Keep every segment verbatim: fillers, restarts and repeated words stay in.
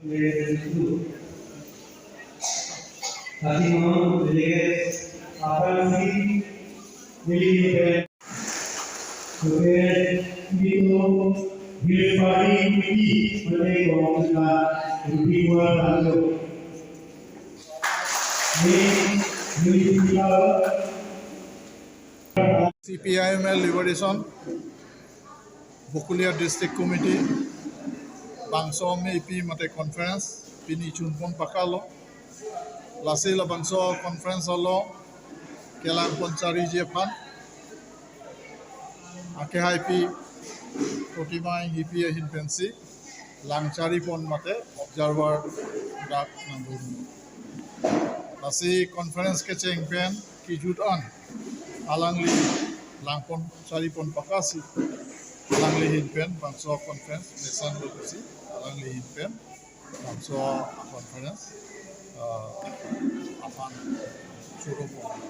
Kati mo delegate aphan si neli pen. Oke, itu Hill Party Committee pada kong kita lebih dua tahun. Ini, ini kita C P I M L Liberation Bokulia District Committee bangso meeting mate conference pini chunpon pakalo. Lasi labangso conference along kelang pon chariji aphan akehaipi Protima Enghipi ahin pensi lang chari pon mate observer dak nangdun. Lasi conference kecheng pen kejut an alangli lang pon chari pon pakasi alangli ahin pen bangso conference mesan lo pusi alangli ahin pen bangso conference, uh, aphan churu pon.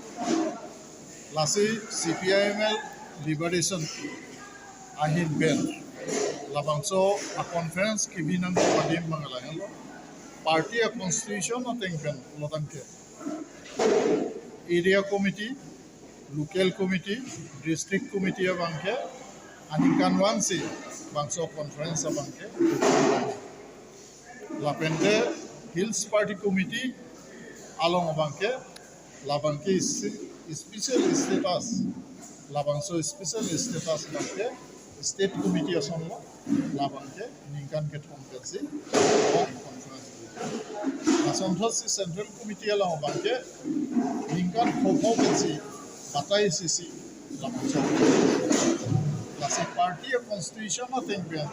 Lasi C P I M L Liberation ahin pen labangso a conference kebi nangpadim mangalang lo. Party a constitution ateng pen lo tangte area committee, local committee, district committee abangke aningkanvangsi bangso conference abangke. Lapente Hills Party Committee along abangke labangke isi-, special status, labangso special status abangke state committee asonlo, labangke ningkan kethom pensi conference. Lason thotsi Central Committee along abangke ningkan kethom pensi batai sisi labangso. Lasi party a constitution ateng pen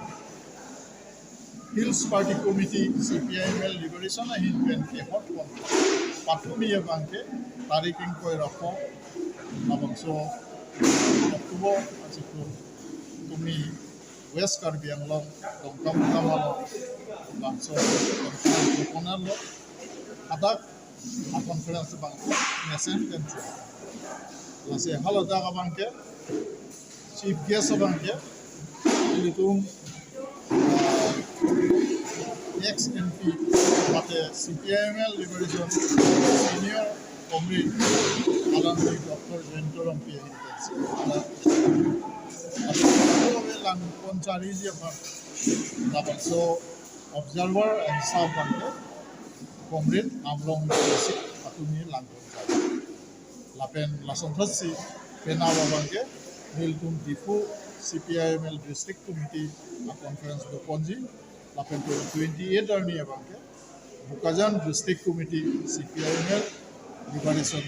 Hills Party Committee, C P I M L Liberation ahin pen kehot pon patumi abangke tarik ingkoi ra pho labangso October achiklo tumi West Karbi Anglong Dongkamukam along bangso conference lo. Hadak a conference abang mesen pensi. Lasi haladak abangke chief guest abangke ilitum, uh, ex M P mate C P I M L Liberation senior comrade alangli Doctor Jayanta Rongpi ahin pensi. Adi lang pon chariji aphan labangso observer and staff abangke comrade Amlong Sik atumi lang pon chari. Lapen lason thotsi penap abangke nelitum Diphu C P I M L District Committee a conference do ponji, lapen twenty-eight arni abangke Bokajan District Committee C P I M L Liberation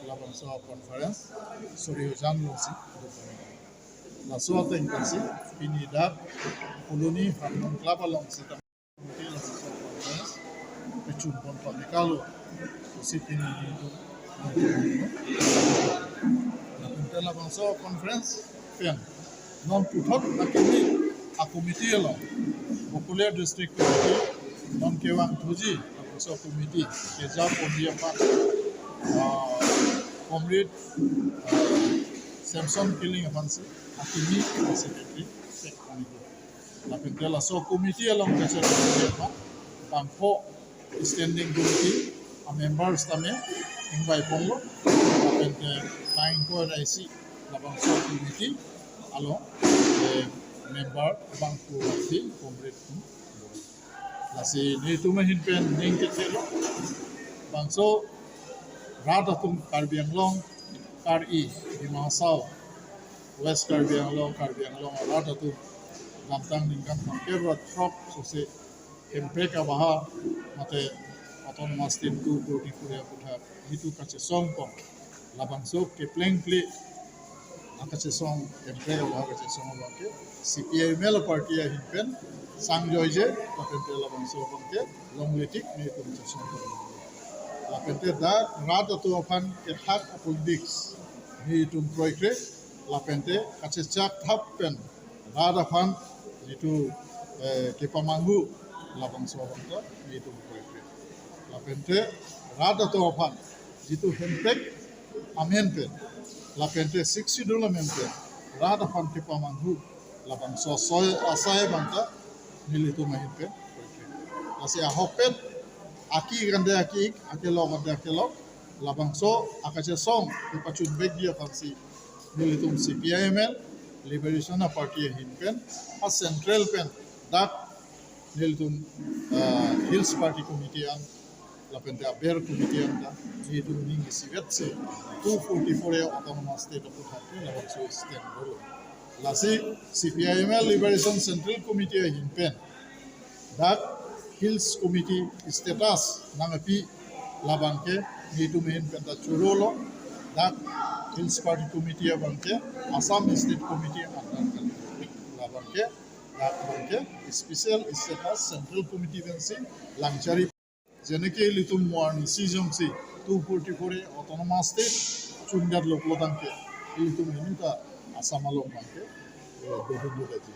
labangso conference Sorihojan alongsi do pon. Laso ateng pensi pini dak Colony Harmon Club alongsi ta committee labangso conference pechun pon pamekalo. Pusi pini nelitum nangtum. Lapen te labangso conference pen non puthot akimi a committee along Bokulia District Committee non kevang thuji labangso committee keja ponji aphan, ah, comrade, ah, Samson Killing aphansi akimi secretary pek kami. Lapen te laso committee along kacharli aphan bangpho standing committee a members tame ingvai ponlo. Lapen te bangpho raisi labangso committee along, eh, member bangpho raisi comrade. Lasi nelitum ahin pen ning kethelo bangso rat atum Karbi Anglong, Kar-i, Dima Hasao, West Karbi Anglong, Karbi Anglong arat atum damtang ningkan thomkep ra throk sose hemprek abaha mate autonomous state do kurdi kuria kutha hitu kachesong pon. Labangso keplengple akachesong hemprek abaha kachesong abangke C P I M L party ahin pen sangjoije, lapen te labangso abangke longle tik nelitum chesong pon. Lapen te dak rat atum aphan kethak a politics nelitum kroikre, lapen te kachechak thap pen rat aphan jitu, eh, kepamanghu labangso abangta nelitum kroikre. Lapen te rat atum aphan jitu hemprek amen pen, lapen te Sixth Schedule amen pen rat aphan kepamanghu labangso asai, asai abangta nelitum ahin pen kroikre. Si ahokpet, aki kante aki, akelok kante akelok, labangso akachesong kepachunvekji aphansi nelitum C P I M L Liberation Party ahin pen, a central pen dak nelitum, ah, Hills Party Committee an lapente aber committee an ta nelitum ning isivetsi two forty-four A autonomous state aphuthak ke labangso stand dolo. Lasi C P I M L Liberation Central Committee ahin pen dak Hills Committee status nangkepi labang ke nelitum ahin pen ta chorolo. Dak Hills Party Committee abang ke Assam State Committee under kan, labang ke dak abang ke special status Central Committee pensi langchari. Jeneke ilitum mo arnisi jongsi two forty-four A autonomous state chundet lo pulo tangte ilitum ahin ta Assam along abang ke, eh, dohun dodaji.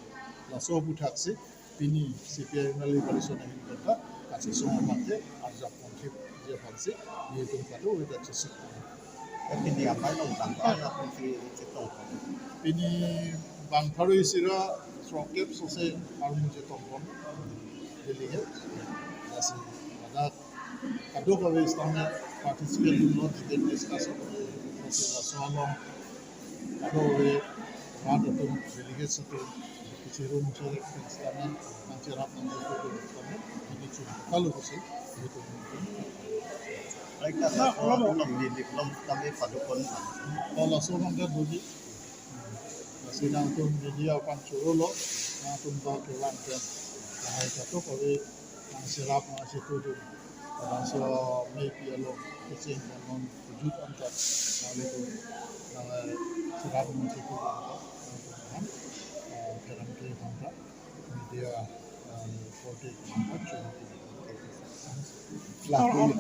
Laso aphuthaksi pini C P I M L Liberation ahin pen ta kachesong abang ke arjap ponthipji aphansi nelitum kadokave ta chesik. Pini amei along bang pharo aphan si chetong? Pini bang pharo isi ra srokep sose armu chetongpon, delegate. Lasi ladak kadokave sitame participate lo, debate discussion. Lasi laso along kadokave rat atum, delegates atum kechirumchirek pen sitame nangcherap nangchethur atum sitame pini chun kalo pusi nelitum. Baik, laso along neli, neli along kami padukun. Oh, laso along ke doji. Lasi nangtum media aphan chorolo, nangtum ta kevan pen lahai kadokave nangcherap nangchethur atum, laso amei pi along kecheng non kejut anta nanglitum nangcherap nangchethur atum, nangtum aphan, eh, kelang ke aphan ta media, eh, korte aphan ta chorolo. Lapu